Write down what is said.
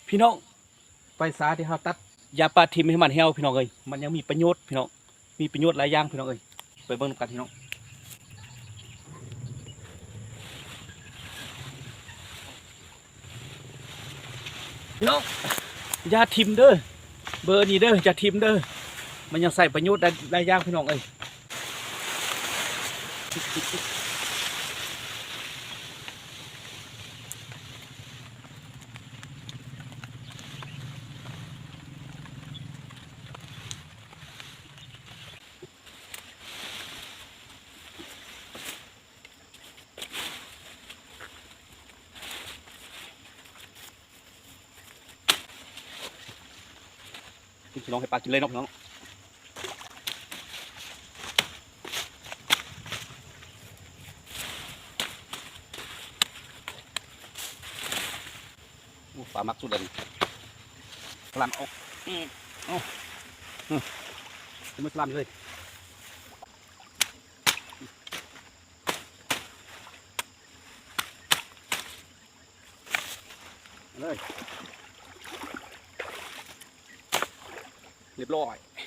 ພີ່ນ້ອງ ໄຟສາທີ່ເຮົາຕັດຢາປ່າຖິ້ມໃຫ້ມັນແຫ້ວ ພີ່ນ້ອງເອີຍ ມັນຍັງມີປະໂຫຍດ ພີ່ນ້ອງ ມີປະໂຫຍດຫຼາຍຢ່າງ ພີ່ນ້ອງເອີຍ ໄປເບິ່ງນຳກັນ ພີ່ນ້ອງ. ພີ່ນ້ອງ ຢ່າຖິ້ມເດີ ເບີນີ້ເດີ ຢ່າຖິ້ມເດີ ມັນຍັງໃຊ້ປະໂຫຍດໄດ້ຫຼາຍຢ່າງ ພີ່ນ້ອງເອີຍ. ພີ່ນ້ອງ ໃຫ້ປາກິນເລີຍເນາະ ພີ່ນ້ອງ. ໂອ້ ປາມັກສຸດແລ້ວນີ້ ສະຫຼາມອອກ ອືມ ເອົາ ອືມ ເອົາມືສະຫຼາມເລີຍ. ເລີຍ ຮຽບຮ້ອຍ.